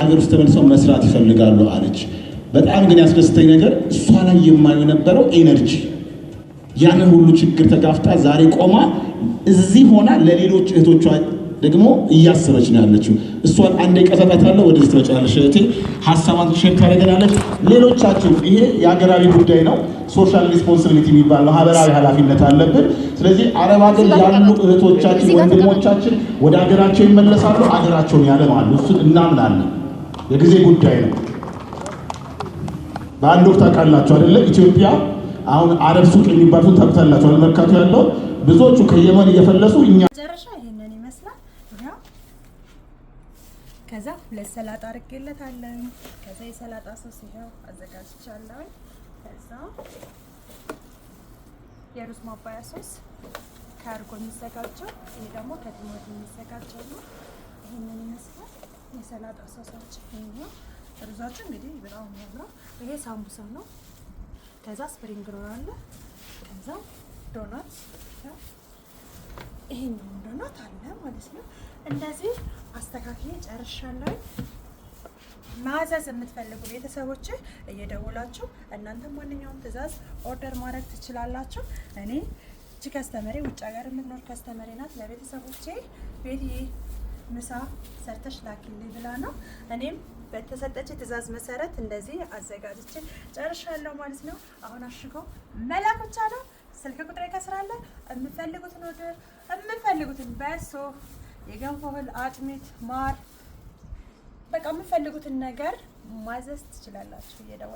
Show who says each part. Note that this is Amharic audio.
Speaker 1: ሀገር ውስጥ ተመልሰው መስራት ይፈልጋሉ አለች። በጣም ግን ያስደስተኝ ነገር እሷ ላይ የማየው የነበረው energy፣ ያንን ሁሉ ችግር ተጋፍጣ ዛሬ ቆማ እዚህ ሆና ለሌሎች እህቶቿ ደግሞ እያሰበች ነው ያለችው። እሷን አንዴ ቀሰጣታለሁ፣ ወደዚህ ትመጫለሽ እህቴ፣ ሀሳቧን share ታደርገናለች። ሌሎቻችሁ ይሄ የሀገራዊ ጉዳይ ነው። Social responsibility የሚባል ማህበራዊ ኃላፊነት አለብን። ስለዚህ አረብ ሀገር ያሉ እህቶቻችን፣ ወንድሞቻችን ወደ ሀገራቸው ይመለሳሉ፣ ሀገራቸውን ያለማሉ። እሱን እናምናለን። የጊዜ ጉዳይ ነው። በአንድ ወቅት ታውቃላችሁ አይደለ? ኢትዮጵያ አሁን አረብ ሱቅ የሚባሉትን ታውቁታላችሁ አይደል? መርካቶ ያለው ብዙዎቹ ከየመን እየፈለሱ እኛ
Speaker 2: መጨረሻ ይሄንን ይመስላል። ያው ከዛ ሁለት ሰላጣ አድርጌለታለሁ። ከዛ የሰላጣ ሶስ ይኸው አዘጋጅቻለሁ። ከዛ የሩዝ ማባያ ሶስ ከእርጎ የሚዘጋጀው፣ ይሄ ደግሞ ከቲማቲም የሚዘጋጀው ነው። ይሄንን ይመስላል የሰላጣ ሶሳችን። ይሄኛው ሩዛችን እንግዲህ በጣም የሚያምረው ይሄ ሳምቡሳ ነው። ከዛ spring roll አለ። ከዛ ዶናት፣ ይሄኛው ዶናት አለ ማለት ነው። እንደዚህ አስተካክዬ ጨርሻለሁ። ማዘዝ የምትፈልጉ ቤተሰቦች እየደውላችሁ እናንተ ማንኛውም ትዕዛዝ order ማድረግ ትችላላችሁ። እኔ እቺ customer ኤ ውጭ ሀገር የምትኖር customer ኤ ናት። ለቤተሰቦቼ ቤት ምሳ ሰርተሽ ላኪልኝ ብላ ነው። እኔም በተሰጠች ትዕዛዝ መሰረት እንደዚህ አዘጋጅቼ ጨርሻለሁ ማለት ነው። አሁን አሽጎ መላክ ብቻ ነው። ስልክ ቁጥሬ ከስር አለ። የምፈልጉትን order፣ የምፈልጉትን በሶ፣ የገንፎ እህል፣ አጥሚት፣ ማር፣ በቃ የምፈልጉትን ነገር ማዘዝ ትችላላችሁ እየደወላችሁ።